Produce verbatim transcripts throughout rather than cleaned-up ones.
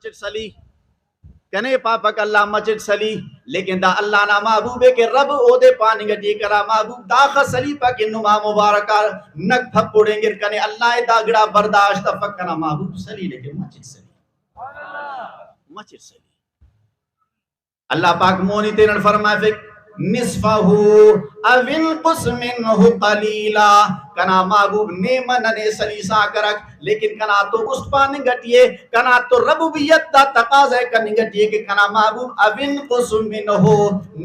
مچٹ سلی، کنے پاپک اللہ مچٹ سلی، لیکن دا اللہ نا محبوب ءِ کہ رب اودے پاننگ ٹی ءِ، کنا محبوب داخہ سلیپہ کہ نما مبارک آ نک پھپڑینگر، کنے اللہ ءِ دا گڑا برداشت افک، کنا محبوب سلی لیکن مچٹ سلی، مچٹ سلی۔ اللہ پاک مونی تینن فرمائفک، نصفہ او انقص منہ قلیلا، کنا محبوب نیمہ ننے سلیسا کرک، لیکن کنا تو است پاننگ ٹی ءِ، کنا تو ربوبیت دا تقاضا ءِ کننگ ٹی ءِ کہ کنا محبوب او انقص منہ،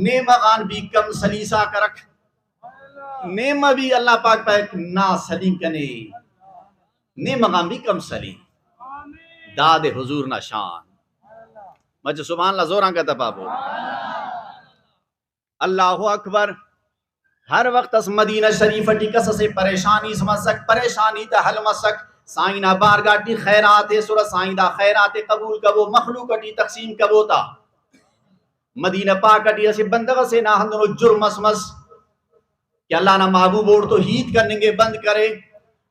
نیمہ غان بھی کم سلیسا کرک۔ نیمہ بھی اللہ پاک پائک نا سلینگ کنے، نیمہ غان بھی کم سلینگ۔ دادے حضور نا شان۔ مچہ سبحان اللہ زوران کا تپا بول۔ اللہ اکبر۔ ہر وخت اس مدینہ شریف ٹی کس اسے پریشانی اس مسک، پریشانی تا حل مسک، سائیں نا بارگاہ ٹی خیرات ایسرہ، سائیں دا خیرات ءِ قبول کبو، مخلوق ٹی تقسیم کبو تا۔ مدینہ پاک ٹی اسہ بندغ اسے نا ہندنو جرم اس مس کہ اللہ نا محبوب اوڑتو ہیت کننگ ءِ بند کرے۔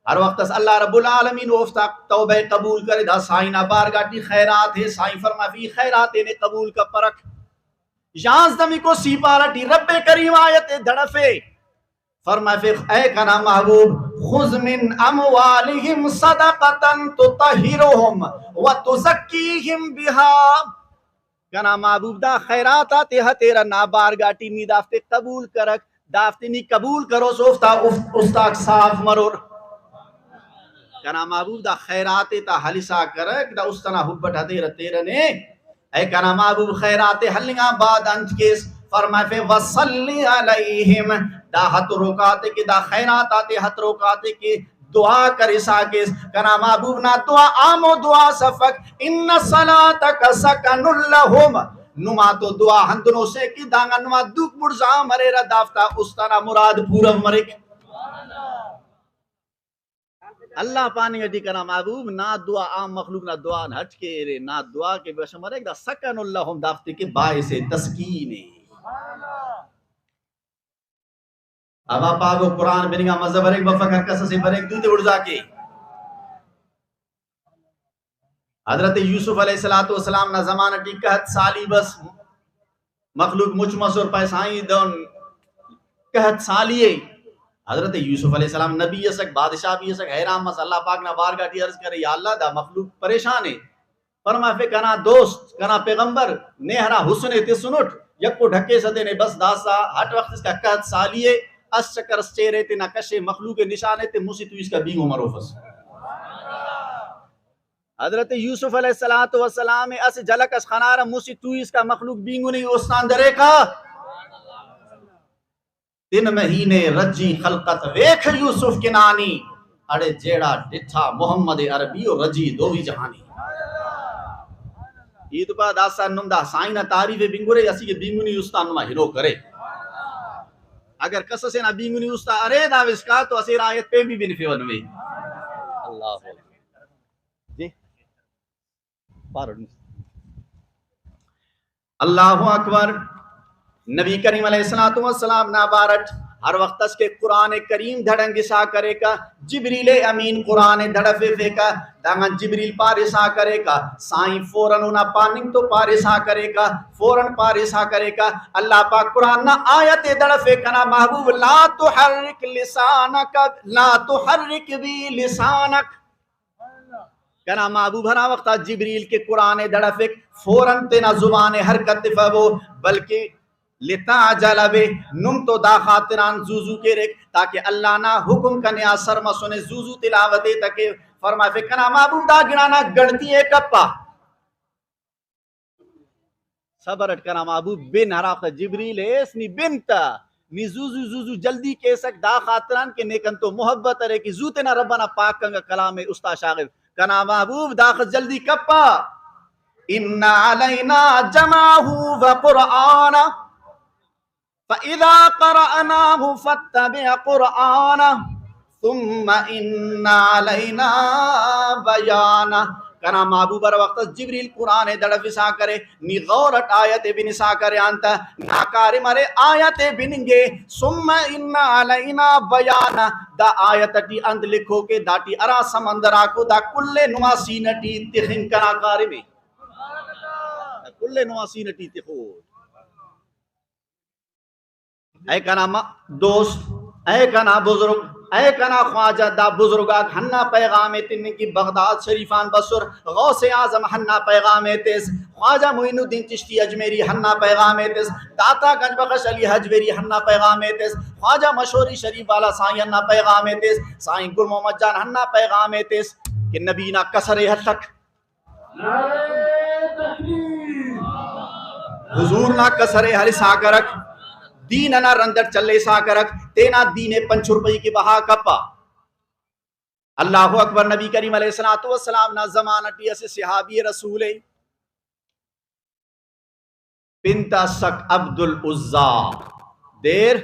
ہر وخت اس اللہ رب العالمین اوفتا توبہ ءِ قبول کرے، دا سائیں نا بارگاہ ٹی خیرات ءِ، سائیں فرمائفی خیرات ءِ نے قبول کپرک۔ یانزدہ میکو سیپارہ ٹی رب کریم آیت ءِ دڑفے، فرمائفیخ، اے کنا محبوب، خذ من اموالہم صدقۃ تطہرہم وتزکیہم بہا۔ کنا محبوب، دا خیرات آتے ہتیرہ نا بارگاہ ٹی، نی دافتے قبول کرک، دافتے نی قبول کروس، اوفتا اف-، استاک صاف مرور۔ کنا محبوب دا خیرات ءِ تا ہلسا کرک، دا است ئنا حب اٹ ہتیرہ تیرہ نے۔ اے کنا محبوب، خیرات ءِ ہلنگ آن بعد انت کیس؟ فرمائفے، وصلی علیہم، دا ہتروک آتے کہ، دا خیرات آتے ہتروک آتے کہ دعا کرسا کیس۔ کنا محبوب نا دعا آمو دعا اس افک، ان صلاتک سکن لہم، نما تو دعا ہندنو سے کہ دانگان نما دوک بڑزا مریرہ، دافتا است ئنا مراد پورو مریک۔ اللہ پاننگ ٹی کنا محبوب نا دعا عام مخلوق نا دعا نا ہٹ کے ارے، نا دعا کہ بشمرک دا سکن لہم، دافتے کہ باعث تسکین ءِ۔ ابا پاگو قرآن بننگ آ مزہ بریک، بفک ہر کس اسے بریک، دو تے بڑزا کے۔ حضرت یوسف علیہ الصلوۃ والسلام نا زمانہ ٹی قحط سالی بس، مخلوق مچ مسر، پائے سائیں دہن قحط سالی ءِ۔ حضرت یوسف علیہ السلام نبی اسک، بادشاہ بھی اسک، حیران مس، اللہ پاک نا بارگاہ ٹی عرض کرے، یا اللہ، دا مخلوق پریشان ءِ۔ فرمائفے، کنا دوست، کنا پیغمبر، نے ہرا حسن ءِ تسنٹ، یکو ڈھکیسہ تینے بس، داسہ ہٹ وخت اسکا قحط سالی ءِ، اس چکر اس چہرے تینا کشے، مخلوق ءِ نشان ءِ تے، مسہ توئی اسکا بینگو مروفس۔ حضرت یوسف علیہ الصلوۃ والسلام ءِ اسہ جھلک اس خنارہ، مسہ توئی اسکا مخلوق بینگنی، استان دریکہ۔ تن مہینے رجی خلقت ویکھ یوسف کنانی، اڑے جیڑا ڈٹھا محمد عربی و رجی دوئی جہانی۔ ای تو پا داسا نم دا سائیں نا تعریف بنگرے، اسی کے بینگنی استان نما ہنو کرے۔ اگر کس سے نا بینگنی استا ارے دا وسکا تو اسے رایت پہ بھی بنفے ونوے۔ اللہ اکبر۔ جی۔ پارو۔ اللہ اکبر۔ نبی کریم علیہ الصلوۃ والسلام نا بارٹ ہر وخت اس کہ قرآن کریم دھڑنگسا کریکہ، جبریل امین قرآن دھڑفیفیکہ، دانگان جبریل پارسا کریکہ، سائیں فوراً اونا پاننگ تو پارسا کریکہ، فوراً پارسا کریکہ۔ اللہ پاک قرآن نا آیت دڑفے، کنا محبوب، لا تحرک لسانک، لا تحرک بی لسانک۔ کنا محبوب ہرا وخت آ جبریل کہ قرآن ءِ دڑفک، فوراً تینا زبان ءِ حرکت تفبو، بلکہ لتعجل به، نم تو دا خاطران زو زو کیرک تاکہ اللہ نا حکم کنے آ سر مسنے، زو زو تلاوت ءِ تکے۔ فرمائفک کنا محبوب دا گڑانا گڑتی ءِ کپا۔ صبر اٹ کنا محبوب بن، ہرافتا جبریل ایس نی بن تا، نی زو زو زو زو جلدی کیسک دا خاطران کہ نے کنتو محبت ارے کہ زو تینا رب انا پاک انگا کلام ءِ استا شاغو۔ کنا محبوب داخس جلدی کپا۔ ان علینا جمعہ و قرآنہ فاذا قرأناہ فاتبع قرآنہ۔ ثم ان علینا بیانہ۔ کنا محبوب ہر وخت اس جبریل قرآن ءِ دڑفسا کرے، نی غور اٹ آیت ءِ بنسا کرے آن تہ نا کاریم ارے، آیت ءِ بننگے، ثم ان علینا بیانہ، دا آیت ٹی انت لکھوکے، داٹی ہرا سمندر آکو، دا کل ءِ نما سینہ ٹی تخنگ کنا کاریم ءِ۔ کل نما سینہ ٹی تخوٹ۔ اے کنا م-، دوست، اے کنا بزرگ، اے کنا خواجہ، دا بزرگ آک ہندا پیغام ءِ تننگ کہ بغداد شریف آن بسر، غوث اعظم ہندا پیغام ءِ تس، خواجہ معین الدین چشتی اجمیری ہندا پیغام ءِ تس، داتا گنج بخش علی ہجویری ہندا پیغام ءِ تس، خواجہ مشوری شریف والا سائیں ہندا پیغام ءِ تس، سائیں گل محمد جان ہندا پیغام ءِ تس کہ نبی نا کسر ءِ ہلک۔ نعرہ تکبیر۔ حضور نا کسر ءِ ہلسا کرک، دین انا رند اٹ چلیسا کرک، تینا دین ءِ پنچ روپئی کہ بہا کپا۔ اللہ اکبر۔ نبی کریم علیہ الصلوۃ والسلام نا زمانہ ٹی اسہ صحابی رسول ءِ، پن تا اسک عبد العزی، دیر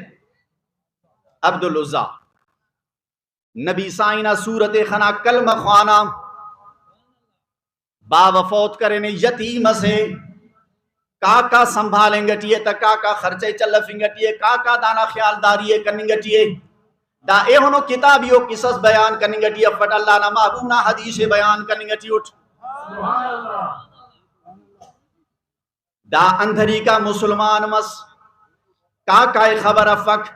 عبد العزی۔ نبی سائیں نا صورت ءِ خنا، کلمہ خوانا، باوہ فوت کرینے، یتیم اسے، کاکا سنبھالنگ ٹی ءِ، تا کاکا خرچہ ءِ چلفنگ ٹی ءِ، کاکا دانا خیالداری ءِ کننگ ٹی ءِ۔ دا ایہنو کتابی و قصص بیان کننگ ٹی افٹ، اللہ نا محبوب نا حدیث ءِ بیان کننگ ٹی اٹ۔ دا اندھریکا مسلمان مس، کاکا ءِ خبر افک،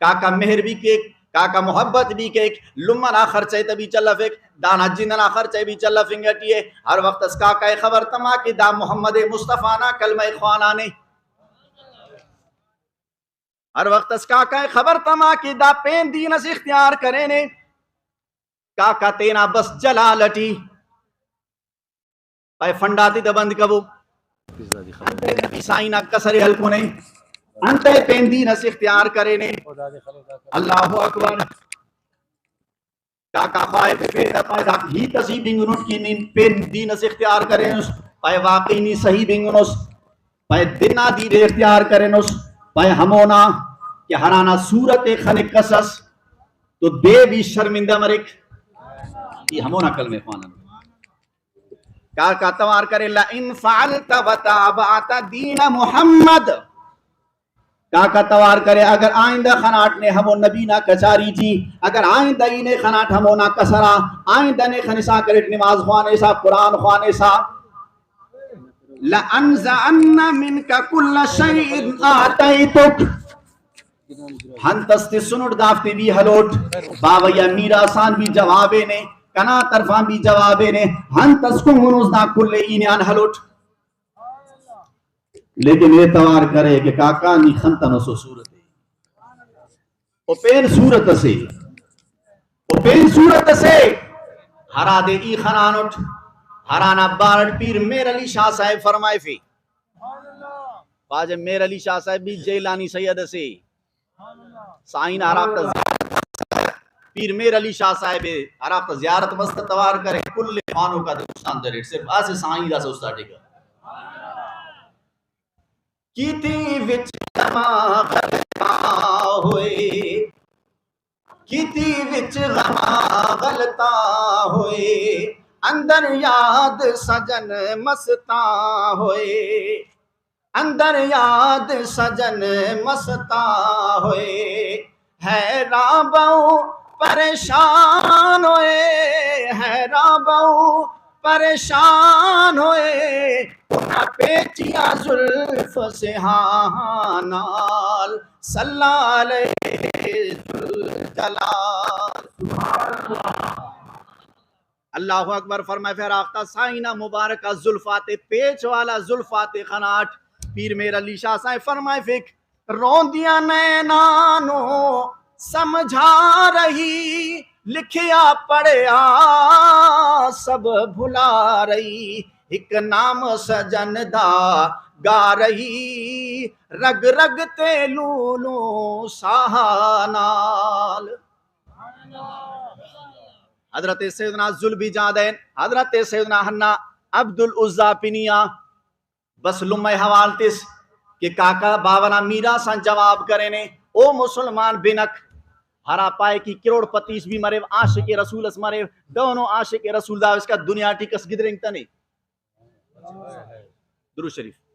کاکا مہر بھی کیک، کاکا محبت بھی کیک، لمہ نا خرچہ ءِ تہ بھی چلفک، دانا جند ئنا خرچہ ءِ بھی چلفنگ ٹی ءِ۔ ہر وخت اس کاکا ءِ خبر تما کہ دا محمد مصطفیٰ نا کلمہ ءِ خوانانے۔ ہر وخت اس کاکا ءِ خبر تما کہ دا پین دین اس اختیار کرینے۔ کاکا تینا بس جلال ٹی پائے فنڈ آتے تہ بند کبو۔ انتئے نبی سائیں نا کسر ءِ ہلکنے، انتئے پین دین اس اختیار کرینے۔ اللہ اکبر۔ کاکا خواہفے پین آ پائے دا ہیت اس ہی بنگنٹ کہ نی پین دین اس اختیار کرینس، پائے واقعی نی صحیح بنگنس، پائے دن آ دین ءِ اختیار کرینس، پائے ہمونا کہ ہرانا صورت ءِ خنک کسس تو دے بھی شرمندہ مریک، ای ہمونا کلمہ خوانن۔ کاکا توار کرے، "لئن فعلت وتابعت دین محمد۔" کاکا توار کرے، اگر آئندہ خناٹ نے ہمو نبی نا کچاری ٹی، اگر آئندہ ای نے خناٹ ہمونا کسرا، آئندہ نے خنسا کریٹ نماز خوانسا، قرآن خوانسا، "لأنزعن منک کل شیء آتیتک۔" ہنت اس تسنٹ دافتے بھی ہلوٹ، باوہ یا میراث آن بھی جواب ءِ نے، کنا طرفان بھی جواب ءِ نے، ہنت اس کنگنوس دا کل ءِ ای نے آن ہلوٹ۔ لیکن اے توار کرے کہ کاکا نی خنتنس او صورت ءِ۔ او پین صورت اسے، او پین صورت اسے، ہرادے ای خنانٹ، ہرانا بارٹ پیر مہر علی شاہ صاحب فرمائفے۔ خواجہ مہر علی شاہ صاحب بھی جیلانی سید اسے۔ سائیں نا ہرافتا زیارت، پیر مہر علی شاہ صاحب ءِ ہرافتا زیارت بس تہ توار کرے، کل خوانوکا دے استان دریٹ، صرف اسہ سائیں داسہ استاٹی کر۔ کیتی وچ غما غلطا ہوئے، کیتی وچ غما غلطا ہوئے، اندر یاد سجن مستا ہوئے۔ اندر یاد سجن مستا ہوئے، حیران بہوں پریشان ہوئے، حیران بہوں پریشان ہوئے، انہاں پیچیا زلف سیاہاں نال، صلی علیہ ذوالجلال۔ اللہ اکبر فرمائفے، ہرافتا سائیں نا مبارک آ زلف آتے، پیچ والا زلف آتے خناٹ، پیر مہر علی شاہ سائیں فرمائفک، "روندیاں نینانوں سمجھا رہی، لکھیا پڑھیا سب بھلا رہی، ایک نام سجن دا گا رہی، رگ رگ تے لوں لوں ساہ نال۔" حضرت سیدنا ذوالبجادین، حضرت سیدنا حنا عبد العزی پنی آ بس لمہ حوال تس کہ کاکا باوہ نا میراث آن جواب کرینے۔ او مسلمان بنک ہرا پائے کہ کروڑ پتیس بھی مریو، عاشق رسول اس مریو، دہنو عاشق رسول دا اسکا دنیا ٹی کس گدرینگتنے۔ درود شریف۔